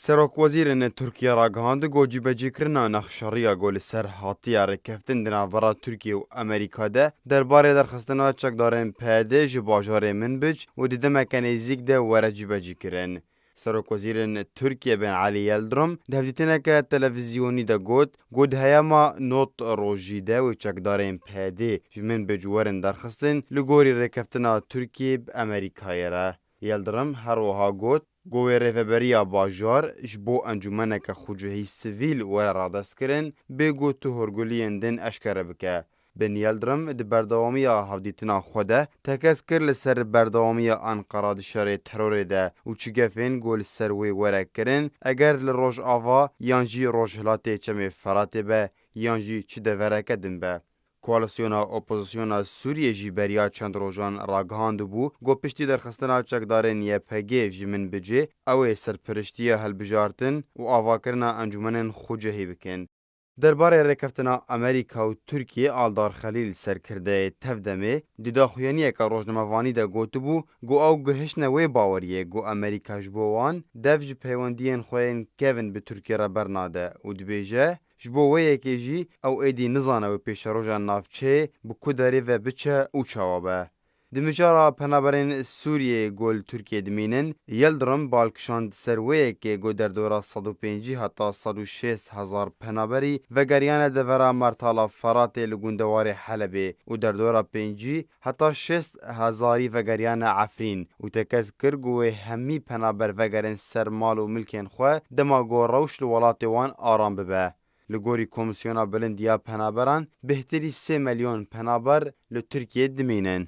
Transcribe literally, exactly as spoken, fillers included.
Serokwezîrên Tirkiye ragihand ku cîbecîkirina nexşeriya ku li ser hatiye rêkeftin di navbera Tirkiye û Amerîka de derbarê derxistina çekdarên P Y D ji bajarê Minbic û di demeke nêzîk de were cîbecîkirin. Serokwezîrên Tirkiye Ben Elî Yildirim di hevdîtineke televîzyonî de got ku di heyama nod rojî de wê çekdarên P Y D ji Minbic werin derxistin li gorî rêkeftina Tirkiye bi Amerîkayê re. Yildirim her wiha got ku wê rêveberiya bajar ji bo encûmeneke xwecihî sivîl were radestkirin, bê ku tu hûrguliyên din eşkere bike. Ben Yildirim di berdewamiya hevdîtina xwe de tekez kir li ser berdewamiya Anqara di şerê terorê de û çi gefên ku li ser wê were kirin, eger li Rojava yan jî Rojhilatê Çemê Feratê be yan jî çi devereke din be. Koalîsyona Opozisyona Sûriyê jî beriya çend rojan ragihandibû ku piştî derxistina çekdarên Y P G ji Minbicê, ew ê serperiştiya hilbijartin û avakirina encûmenên xwecihî bikin. Derbarê rêkeftina Amerîka û Tirkiye, Aldar Xelîl, serkirdeyê Tevdemê, di daxuyaniyeke rojnamevanî de gotibû ku ew gihiştine wê baweriyê ku Amerîka ji bo wan dev ji peywendiyên xwe yên kevin bi Tirkiye re bernade û dibêje, ji bo wê yekê jî ew êdî nizane wê pêşeroja navçeyê bi ku derê ve biçe û çawa be. Di mijara penaberên Sûriyeyê ku li Tirkiyê dimînin, Yildirim bal kişand ser wê yekê ku derdora sed û pêncî heta sed û şêst hezar penaberî vegeriyane devera Mertala Feratê li gundewarê Helebê û derdora pêncî heta şêst hezarî vegeriyane Efrîn û tekez kir ku wê hemî penaber vegerin ser mal û milkên xwe dema ku rewş li welatê wan aram bibe. Li gorî Komîsyona Bilind ya Penaberan, bêhtirî sê milyon penaber li Tirkiyê dimînin.